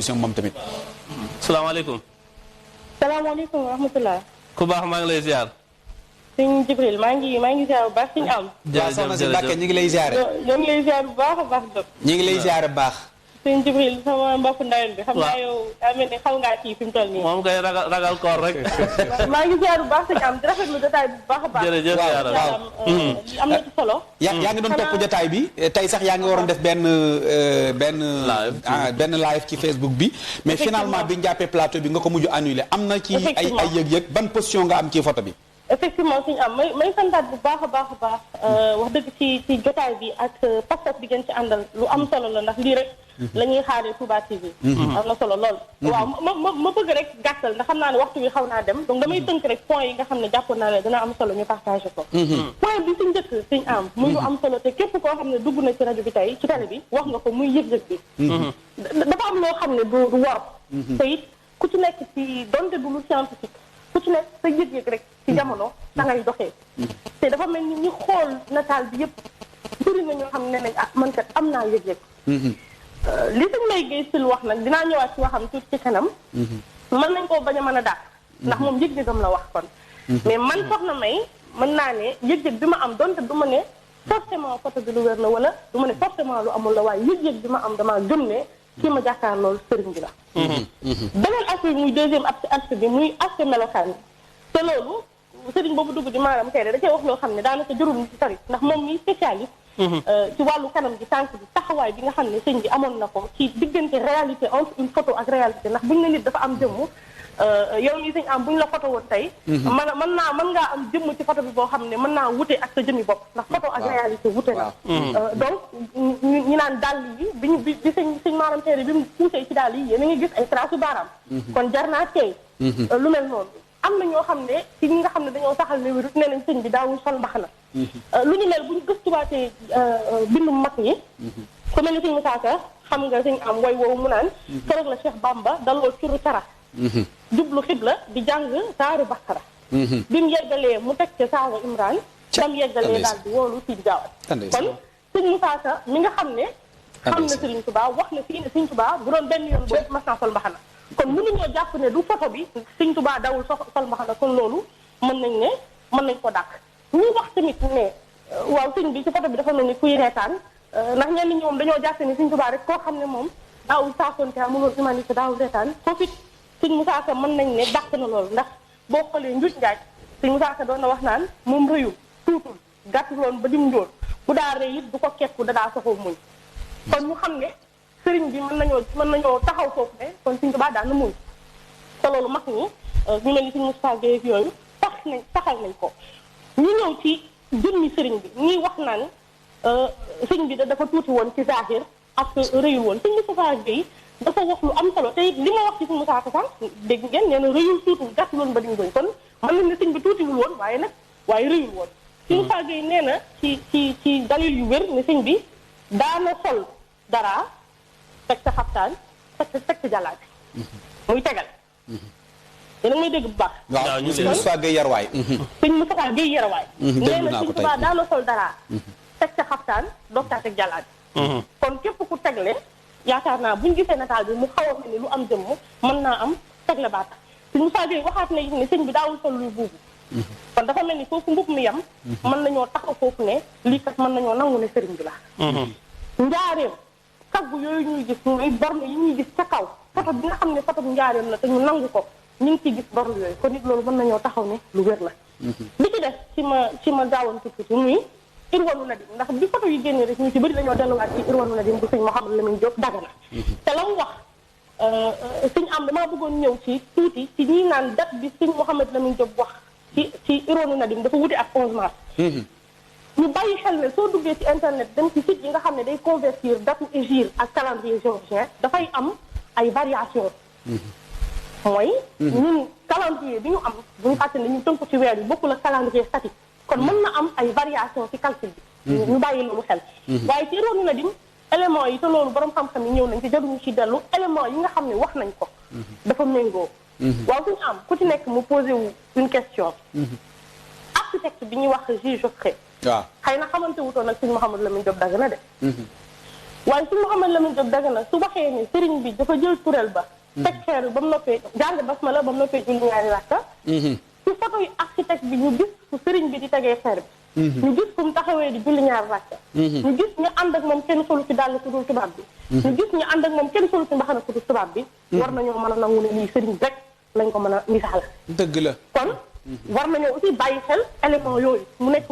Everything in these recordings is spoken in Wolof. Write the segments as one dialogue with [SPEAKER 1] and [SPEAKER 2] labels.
[SPEAKER 1] moom tamit.
[SPEAKER 2] salaamaaleykum.
[SPEAKER 3] salaamaaleykum wa rahmatulah.
[SPEAKER 2] ku baax maa ngi lay ziar.
[SPEAKER 3] sëñ Jibril maa ngi ziar bu baax suñu am.
[SPEAKER 1] jërëjëf soxna si Mbàkke ñu ngi lay ziare.
[SPEAKER 3] ñoo ngi lay ziar bu baax a baax dëgg.
[SPEAKER 1] ñu ngi lay ziare bu baax.
[SPEAKER 3] sëñ Jibril sama mbokku ndawen bi. xam naa yow daa mel ni xaw ngaa kii fi mu toll nii.
[SPEAKER 2] moom kay ragal koor rek.
[SPEAKER 3] maa ngi ziar bu baax suñu am di rafetlu jotaay bu baax a baax.
[SPEAKER 2] jërëjëf
[SPEAKER 1] waaw
[SPEAKER 3] am na ci solo.
[SPEAKER 1] yaa ngi doon topp jotaay bi tey sax yaa ngi waroon def benn live ci Facebook bi. mais finalement bi ñu jàppee plateau bi nga ko mujj annulé am na ci ay yëg-yëg ban position nga am ci photo bi.
[SPEAKER 3] effectivement suñu am may santaat bu baax a baax a baax. wax dëgg ci jotaay bi ak pas-pas bi ngeen ci àndal lu am solo la ndax lii rek. la ñuy xaaree Touba TV. am na solo lool. waaw ma bëgg rek gàttal ndax xam naa ne waxtu wi xaw naa dem donc damay tënk rek point yi nga xam ne jàppoon naa ne dina am solo ñu partagé ko. point bi ci njëkk suñu am. muy lu am solo te képp koo xam ne dugg na ci rajo bi tey ci télé bi wax nga ko muy yëg-yëg bi. dafa am loo xam ne du wor. te it ku ci nekk ci donte du lu scientifique ku ci nekk sa yëg-yëg rek ci jamono da ngay doxee. te dafa mel ni ñi xool nataal bi yëpp bëri na ñoo xam ne nañ ah man kat am naa yëg-yëg. li suñ may géey sil wax nag dinaa ñëwaat ci waxam tuuti ci kanam. mën nañ koo bañ a mën a dàq. ndax moom yëg-yëgam la wax kon. mais man soxna May mën naa ne yëg-yëg bi ma am donte du ma ne forcément photo bi lu wér la wala du ma ne forcément lu amul la waaye yëg-yëg bi ma am damaa gëm ne kii ma jàkkaar loolu sëriñ bi la. beneen aspect bi muy deuxième aspect bi muy aspect melokaan bi te loolu sëriñ boobu dugg di maanaam kay da cee wax loo xam ne daanaka jërul ñu ci tari ndax moom mi spécialiste. ci wàllu kanam gi tànk bi taxawaay bi nga xam ne sëñ bi amoon na ko ci diggante réalité entre une photo ak réalité ndax buñ ne nit dafa am jëmm yow mii sëñ am buñ la photo woon tey mën ngaa am jëmm ci photo bi boo xam ne mën naa wute ak sa jëmmi bopp ndax photo ak réalité wute na donc ñi naan dàll yi bi sëñ maaram teere bi mu poussé ci dàll yi yéen a ngi gis ay trace yu baaraam kon jar naa tey lu mel noonu am na ñoo xam ne ci ñi nga xam ne dañoo saxal ne wérut nee nañ sëñ bi daawul sol mbaxana lu ñu mel bu ñu gëstuwaatee bindu mag ñi ku mel ni sëñ Musaa Ka xam nga sëñ am way woowu mu naan keroog la Cheikh Bamba daloo curu cara jublu xibla di jàng saaru Bakara bi mu yeggalee mu teg ca saaru Imran dam yeggalee daal di woolu Sidi Gaawat kon sëñ Musaa Ka mi nga xam ne xam na Sëriñ Tuubaa wax na fii ne Sëriñ Tuubaa bu doon benn yoon boobu mas naa sol mbaxana kon mënuñoo jàpp ne du photo bi Sëriñ Tuubaa dawul sol mbaxana kon loolu mën nañ ko dàq ñu wax tamit ne waaw sëñ bi ci photo bi dafa mel ni kuy reetaan ndax ñenn ñi moom dañoo jàpp ne Sëriñ Tuubaa rek koo xam ne moom daawul saafonte mënul humanité daawul reetaan foofu it Sëriñ Musaa Ka mën nañ ne dàq na loolu ndax boo xoolee njuuj njaaj Sëriñ Musaa Ka doon na wax naan moom rëyul tuutul gàttuloon ba dim njool bu daa rëy it du ko kekku dadaa soxoo muñ kon ñu xam ne sëriñ bi mën nañoo taxaw foofu ne kon Sëriñ Tuubaa daan na muñ te loolu mag ñi ñu mel ni Sëriñ Musaa Ka yooyu taxal nañ ko ñu ñëw ci jëmmi sëriñ bi ñuy wax naan sëriñ bi dafa tuuti woon ci zahir ak rëyul woon Sëriñ Moustapha Gueye dafa wax lu am solo te li ma wax ci Sëriñ Moustapha Ka sax dégg ngeen nee na rëyul tuutul gàttul woon ba diñ doñ kon mën nañ ne sëriñ bi tuutiwul woon waaye rëyul woon Sëriñ Moustapha Gueye nee na ci dalil yu wér ne sëriñ bi daana sol dara teg sa xaftaan teg sa jàllaat muy tegal yéen a ngi may dégg bu baax.
[SPEAKER 1] waaw ñu Sëriñ Moustapha Gueye Yarwaay.
[SPEAKER 3] Sëriñ Moustapha Gueye Yarwaay.
[SPEAKER 1] dégg naa ko tey
[SPEAKER 3] nee na daana sol dara teg sa xaftaan doog taa teg jàllaat kon képp ku tegle yaakaar naa buñ gisee nataal bi mu xaw a mel ni lu am jëmm mën naa am tegle baat Sëriñ Moustapha Gueye waxaat na it ne sëñ bi daawul sol luy buubu kon dafa mel ni foofu mbub mi yem mën nañoo taxaw foofu ne lii kat mën nañoo nangu ne sëriñ bi la njaareem kaggu yooyu ñuy gis muy borne yi ñuy gis ca kaw photo bi nga xam ne photo bu njaareem la te ñu nangu ko ñu ngi ciy gis borne yooyu kon nit loolu mën nañoo taxaw ne lu wér la li ci def ci ma daawoon tuuti muy Irwanu Nadim ndax bi photo yi génnee rek ñu ci bëri dañoo delluwaat ci Irwanu Nadim bu sëñ Mouhamadou Lamine Diop Dagana te la mu wax sëñ am damaa bëggoon ñëw ci tuuti ci ñi naan date bi sëñ Mouhamadou Lamine Diop wax ci Irwanu Nadim dafa wuti ak 11 mars ñu bàyyi xel ne soo duggee ci internet dem ci site yi nga xam ne day convertir date hégire ak calendrier géorgien dafay am ay variation mooy ñun calendrier bi ñu am bu ñu fàtte ne ñu tënk ci weer yi bokkul ak calendrier statique kon mën na am ay variation ci calcul bi ñu bàyyi loolu xel waaye ci Irwanu Nadim éléments yi te loolu borom xam-xam yi ñëw nañ ci jaruñu ci dellu éléments yi nga xam ne wax nañ ko dafa méngoo waaw suñu am ku ci nekk mu posé wu une question architecte bi ñuy wax Jules Geoffrey
[SPEAKER 1] waaw
[SPEAKER 3] xëy na xamante wutoon nag sëñ Mouhamadou Lamine Diop Dagana de waaye su Mouhamed Lamine Diop Dagana su waxee ne sëriñ bi dafa jël turel ba teg xeer bi ba mu noppee jàng basmala ba mu noppee julli ñaari rakka ci photo yu architecte bi ñu gis fu sëriñ bi di tegee xeer bi ñu gis fu mu taxawee di julli ñaari rakka ñu gis ñu ànd ak moom kenn solu ci dàll ku dul tubaab bi ñu gis ñu ànd ak moom kenn solu ci mbaxana ku dul tubaab bi war nañoo mën a nangu ne lii sëriñ rek lañ ko mën a misaal
[SPEAKER 1] dëgg la
[SPEAKER 3] kon war nañoo aussi bàyyi xel élément yooyu mu nekk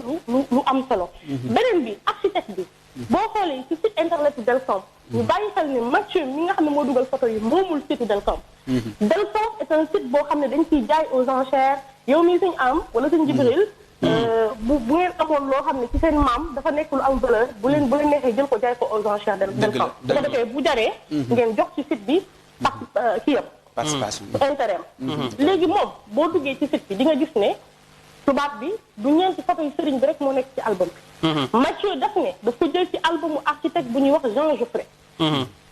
[SPEAKER 3] lu am solo beneen bi architecte bi boo xoolee ci site internet bi Delcom ñu bàyyi xel ne Mathieu mi nga xam ne moo dugal photo yi moomul site Delcom Delcom est un site boo xam ne dañ ciy jaay aux enchères yow mii suñ am wala suñ Jibril bu ngeen amoon loo xam ne ci seen maam dafa nekk lu am valeur bu leen neexee jël ko jaay ko aux enchères Delcom bu ko defee bu jaree ngeen jox ci site bi kii yam
[SPEAKER 1] participation
[SPEAKER 3] intérêt léegi moom boo duggee ci site bi di nga gis ne tubaab bi du ñeenti photo yu sëriñ bi rek moo nekk ci album bi Mathieu daf ne daf ko jël ci albumu architecte bu ñuy wax Jean Geoffrey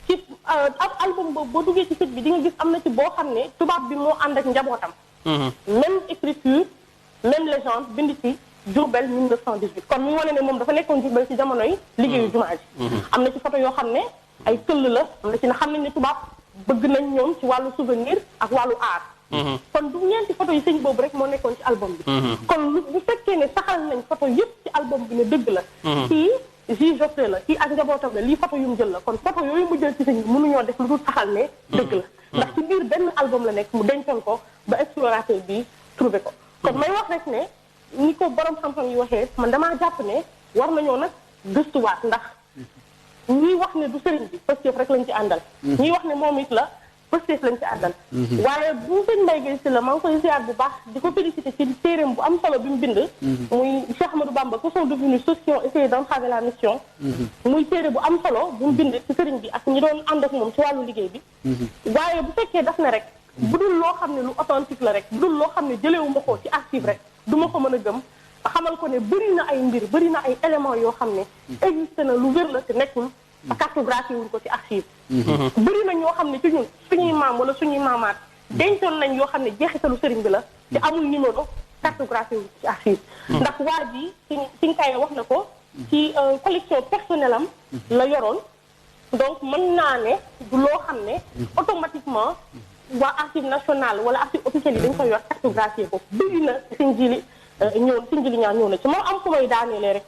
[SPEAKER 3] ci ab album boobu boo duggee ci site bi di nga gis am na ci boo xam ne tubaab bi moo ànd ak njabootam même écriture même légende bind ci Diourbel 1918 kon mu wane ne moom dafa nekkoon Diourbel ci jamonoy liggéeyu jumaa ji am na ci photo yoo xam ne ay këll la am na ci na xam nañ ne tubaab bëgg nañ ñoom ci wàllu souvenir ak wàllu art kon du ñeenti photo yi sëñ boobu rek moo nekkoon ci album bi kon bu fekkee ne saxal nañ photo yëpp ci album bi ne dëgg la kii Jules Joffre la kii ak njabootam la lii photo yu mu jël la kon photo yooyu mu jël ci sëñ bi mënuñoo def lu dul saxal ne dëgg la ndax ci biir benn album la nekk mu dencoon ko ba explorateur bi trouvé ko kon may wax rek ne ni ko borom xam-xam yi waxee man damaa jàpp ne war nañoo nag gëstuwaat ndax ñuy wax ne du sëriñ bi Pastef rek lañ ci àndal ñuy wax ne moom it la Pastef lañ ci àndal waaye bu sëñ Mbaye Guèye Sylla maa ngi koy ziar bu baax di ko félicité ci téeréem bu am solo bi mu bind muy Cheikh Ahmadou Bamba que sont devenus ceux qui ont essayé d'entraver la mission muy téere bu am solo bu mu bind ci sëriñ bi ak ñi doon ànd ak moom ci wàllu liggéey bi waaye bu fekkee daf ne rek bu dul loo xam ne lu authentique la rek bu dul loo xam ne jëlewu ma ko ci archive rek du ma ko mën a gëm xamal ko ne bëri na ay mbir bëri na ay éléments yoo xam ne existé na lu wér la te nekkul cartographie wuñ ko ci archive bëri na ñoo xam ne ci ñun suñuy maam wala suñuy maamaat dencoon nañ yoo xam ne jeexitalu sëriñ bi la te amul numéro cartographie wuñ ko ci archive ndax waa ji siñ kaye wax na ko ci collection personnelle am la yoroon donc mën naa ne du loo xam ne automatiquement waa archive nationale wala archive officielle yi dañ koy yor cartographie ko bëri na siñ jili siñ jili ñaan ñëw na ci moom am ku may daaneele rek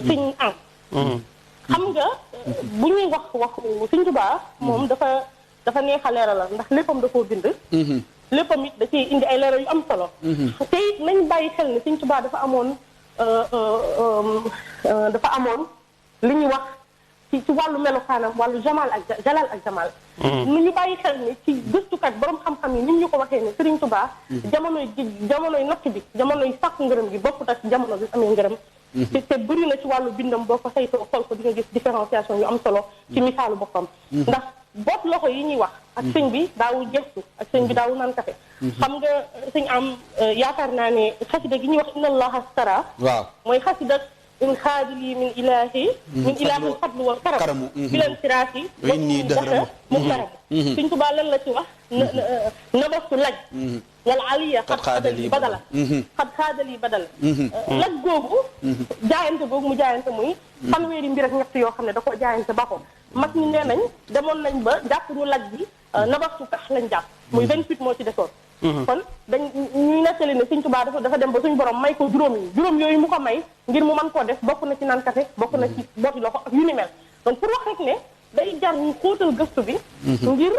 [SPEAKER 3] siñ am xam nga bu ñuy waxu Sëñ Tuubaa moom dafa neex a leeral la ndax léppam da koo bind léppam it da ciy indi ay leeral yu am solo te it nañ bàyyi xel ne Sëñ Tuubaa dafa amoon li ñuy wax ci wàllu melokaanam wàllu jamal ak jalal ak jamal nu ñu bàyyi xel ne ci gëstukat borom xam-xam yi ni ñu ko waxee ne Sëriñ Tuubaa jamonoy natt bi jamonoy sàkku ngërëm gi bokkut ak jamono bi amee ngërëm te bëri na ci wàllu bindam boo ko saytoo xool ko di nga gis différenciation yu am solo ci misaalu boppam ndax boot loxo yi ñuy wax ak sëñ bi daawul gestu ak sëñ bi daawul naan kafe xam nga sëñ am yaakaar naa ne xasida gi ñuy wax inna allaha stara waaw mooy xasida in xaadili min ilahi fadlu wal karam bilan siraati wa inni dahra muxtaram Sëñ Tuubaa lan la ci wax nabastu laj wala aliya xat xaadali badala laj googu jaayante googu mu jaayante muy fanweeri mbir ak ñett yoo xam ne da ko jaayante ba ko mag ñi nee nañ demoon nañ ba jàpp ñu laj bi nabastu tax lañ jàpp muy 28 moo ci desoon kon dañ ñuy nettali ne Sëñ Tuubaa dafa dem ba suñ borom may ko juróom yooyu mu ko may ngir mu mën koo def bokk na ci naan café bokk na ci booti loxo ak yu ni mel donc pour wax rek ne day jar ñu xóotal gëstu bi ngir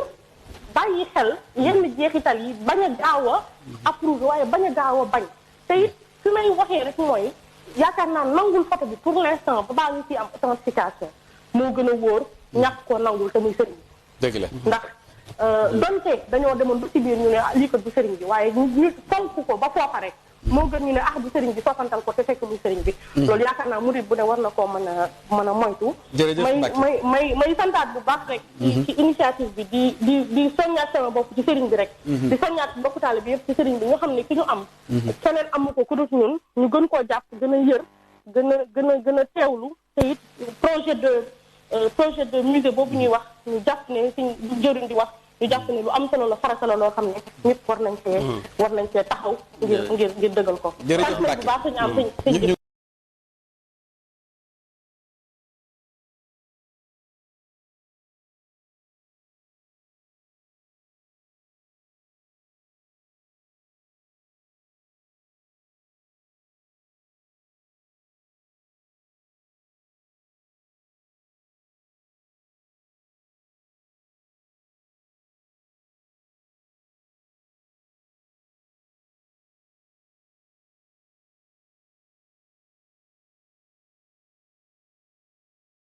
[SPEAKER 3] bàyyi xel yenn jeexital yi bañ a gaaw a approuvé waaye bañ a gaaw a bañ te it fi may waxee rek mooy yaakaar naa nangul photo bi pour l'instant ba baa ngi ciy am authentification moo gën a wóor ñàkk koo nangul te muy sëriñ bi
[SPEAKER 1] dëgg la ndax
[SPEAKER 3] donte dañoo demoon ba ci biir ñu ne lii ko du sëriñ bi waaye ñu fonk ko ba foofa rek moo gën ñu ne du sëriñ bi soppantal ko te fekk muy sëriñ bi loolu yaakaar naa murid bu ne war na koo mën a moytu may santaat bu baax rek ci initiative bi di soññaat sama bopp ci sëriñ bi rek di soññaat bokku taalibe bi yëpp ci sëriñ bi nga xam ne ki ñu am keneen amu ko ku dut ñun ñu gën koo jàpp gën a yër gën a teewlu te it projet de musée boobu ñuy wax ñu jàpp ne si jëriñ di wax ñu jàpp ne lu am solo la farata la loo xam ne ñëpp war nañ cee taxaw ngir dëggal ko.
[SPEAKER 1] jërëjëf Mbacke
[SPEAKER 3] bu baax ñu am